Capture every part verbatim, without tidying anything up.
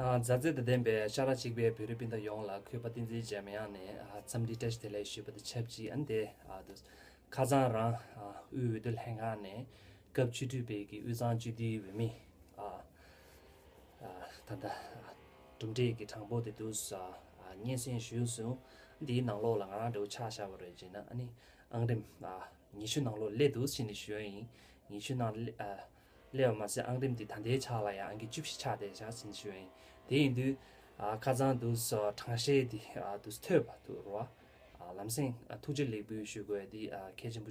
ཨ། མཛའ་བརྩེ་དང་ལྡན་པའི་ཤ་ཁྲག་གཅིག་པའི་བོད་རིགས་སྤུན་ཟླ་ཡོངས་ལ་གུས་པ་བསྟན་འཛིན་འཇམ་དབྱངས་ནས། ཨ། འཚམས་འདྲི་བཀྲ་ཤིས་བདེ་ལེགས་ཞུས་པ་དང་ཆབས་ཅིག་ཨ་ནི་དེ། ཨ། དུ་ཁ་སང་རང་། ཨ། དབུས་འོས་བསྡུ་ལྷན་ཁང་ནས་སྐབས་བཅུ་དྲུག་པའི་གི་དབུས་གཙང་སྤྱི་འཐུས་འོས་མི། ཨ། ཨ། ད་ལྟ་གྲུབ་འབྲས་ཀྱི་གྲངས་འབོར་དེ་དུ། ཨ། སྙན་སེང་ཞུས་སོང་། འདིའི་ནང་ལོགས་ལ་ང་རང་འདྲ་བོ་ཆ་བཞག་པ་རེད་ཅེ་ན། ཨ་ནི་ཨང་རིམ། ཨ། ཉི་ཤུ་ནང་ལོགས་སླེབས་འདུག་ཟེར་ནས་ཞུ་ཡ་ཡིན། ཉི་ཤུ་ནང་སླེ། ཨ། སླེབས་པ་མ་ཟད་ཨང་རིམ་འདི་ད་ལྟའི་ཆ་ལ་ཡང་ཨང་ཀི་བཅུ་བཞི་ཆགས་བསྡད་བཞག་ཟེར་ནས་ཞུ་ཡ་ཡིན། དེ་ཡིན་དུས། ཨ། ཁ་སང་དུ་གྲངས་བཤེར་འདི། ཨ། དུ་ཐོས་པ་དུ་རོ། ཨ། ལམ་སེང་། ཨ། ཐུགས་རྗེ་ལེགས་འབུལ་ཞུ་དགོས་འདི། ཨ། གལ་ཆེན་པོ་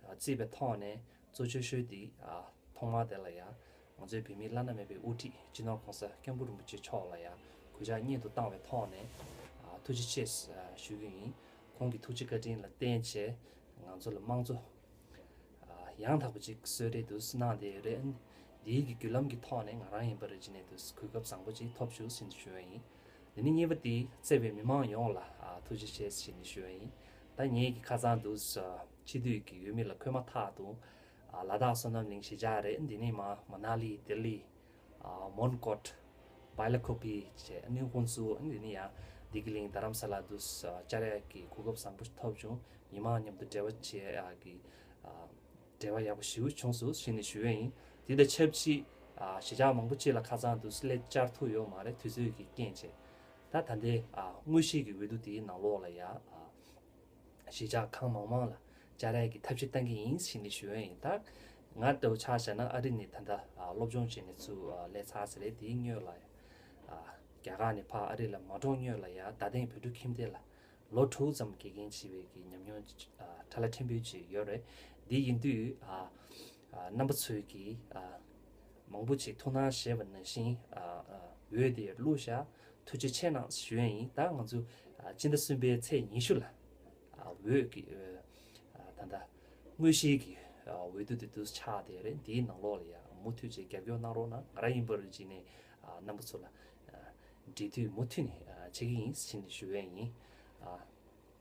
བརྩིས་པའི་ཐོག་ནས་གཙོ་ཆེ་ཤོས་འདི། ཨ། ཐོག་མར་དེ་ལ་ཡང་ང་ཚོའི་བོད་མིའི་བླ་ན་མེད་པའི་དབུ་ཁྲིད་སྤྱི་ནོར་༸གོང་ས་༸སྐྱབས་མགོན་རིན་པོ་ཆེ་མཆོག་ལ་ཡང་གུས་ཕྱག་སྙིང་དུ་བཏང་བའི་ཐོག་ནས། ཨ། ཐུགས་རྗེ་ཆེ་ཞུ་གི་ཡིན། ཁོང་གི་ཐུགས་རྗེ་བཀའ་དྲིན་ལ་བརྟེན་བྱས་ང་ཚོ་ལ་དམངས་གཙོ། ཨ། ཡང་དག་པ་ཅིག་གསོལ་རས་དུ་གནང་བསྡད་ཡོད་རེད། འདིའི་གི་བརྒྱུད་ལམ་གྱི་ཐོག་ནས་ང་རང་ཡིན་པ་རེད་ཅེ་ནས་དུ་གོ་སྐབས་བཟང་པོ་ཅིག་ཐོབ་བྱུང་ཟེར་ནས་ཞུ་བ་ཡིན། འདི་ནི་གཉིས་པ་དེ་བརྩེ་བའི་མི་མང་ཡོངས་ལ། ཨ། ཐུགས་རྗེ་ཆེ་ཟེར་ནས་ཞུ་བ་ཡིན། ད་ངེད་ཀྱི་ཁ་སང་དུ། ཨ། སྤྱི་འཐུས་ཀྱི་འོས་མི་ལ་འཁོད་མ་ཐག་ཏུ། ཨ། ལ་དྭགས་བསོད་ནམས་གླིང་གཞིས་ཆགས་རེད། འདི་ནི་མ་མ་ན་ལི། ལྡི་ལི། ཨ། མོན་གྷོ། བའི་ལ་ཀོ་པི་བྱས་ཨ་ནི་ཧུན་སུར། ཨ་ནི་འདི་ནི་ཡང་བདེ་སྐྱིད་གླིང་རྡ་རམ་ས་ལ་དུ། ཨ། བཅར་ཡག་གི་གོ་སྐབས་བཟང་པོ་ཞིག་ཐོབ་བྱུང་། མི་མང་མཉམ་དུ་འབྲེལ་བ་བྱེད་ཡག་གི། ཨ། འབྲེལ་བ་ཡག་པོ་ཞེ་པོ་བྱུང་སོང་ཟེར་ནས་ཞུ་ཡ་ཡིན། དེ་དང་ཆབས་ཅིག་ཨ། གཞིས་ཆགས་མང་པོ་ཅིག་ལ་ཁ་སང་དུ་སླེབས་བཅར་ཐུབ་ཡོད་མ་རེད། དུས་ཚོད་ཀྱི་རྐྱེན་བྱས། ད་ད་ལྟའི། ཨ། དངོས་གཞིའི་གི་འོས་བསྡུ་དེའི་ནང་ལོགས་ལ་ཡ། ཨ། གཞིས་ཆགས་གང་མང་མང་ལ་བཅར་ཡ་གི་ཐབས་ཤེས་བཏང་གི་ཡིན་ཟེར་ནས་ཞུ་ཡ་ཡིན། ད་ང་ལྟ་བུ་ཆ་བཞག་ན་ཨ་རི་ནས་ད་ལྟ། ཨ། སློབ་སྦྱོང་བྱས་ནས་ཚུར། ཨ། སླེབས་ཚར་ཟེར་རེད། དེའི་སྔོན་ལ། ཨ། རྒྱ་གར་ནས་ཕར་ཨ་རི་ལ་མ་འགྲོ་སྔོན་ལ་ཡ་རྡ་སྟེང་བོད་ཕྲུག་ཁྱིམ་སྡེ་ལ་ལོ་དྲུག་ཙམ་དགེ་རྒན་བྱས་པའི་གི་ཉམས་མྱོང་། ཨ། ཕྲ་ལ་ཕྲན་བུ་ཅིག་ཡོད་རེད། འདི་ཡིན་དུས། ཨ། ཨ། རྣམ་པ་ཚོས་ཀྱིས། ཨ། མང་པོ་ཅིག་ཐུགས་སྣང་བཞེས་པ་ནང་བཞིན། ཨ། ཨ། འོས་དེ་བླུགས་བཞག་ཐུགས་རྗེ་ཆེ་གནང་ཞུ་ཡ་ཡིན། ད་ང་ཚོ། ཨ། སྤྱི་ཟླ་གསུམ་པའི་ཚེས་ཉི་ཤུ་ལ། ཨ། འོས་ཀྱི། ཨ། ད་ལྟ་དངོས་གཞིའི་གི། ཨ། འོས་བསྡུ་དེ་དུས་ཆགས་བསྡད་རེད། འདིའི་ནང་ལོགས་ལ་ཡ་མུ་མཐུད་ཅིག་རྒྱབ་སྐྱོར་གནང་རོགས་གནང་། ང་རང་ཡིན་པར་བྱས་ནས། ཨ། རྣམ་པ་ཚོ་ལ། ཨ། འབྲེལ་མཐུད་མུ་མཐུད་ནས། ཨ། བྱེད་ཀྱི་ཡིན་ཟེར་ནས་ཞུ་ཡ་ཡིན། ཨ།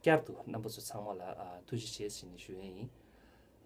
བསྐྱར་དུ་རྣམ་པ་ཚོ་ཚང་མ་ལ། ཨ། ཐུགས་རྗེ་ཆེ་ཟེར་ནས་ཞུ་ཡ་ཡིན།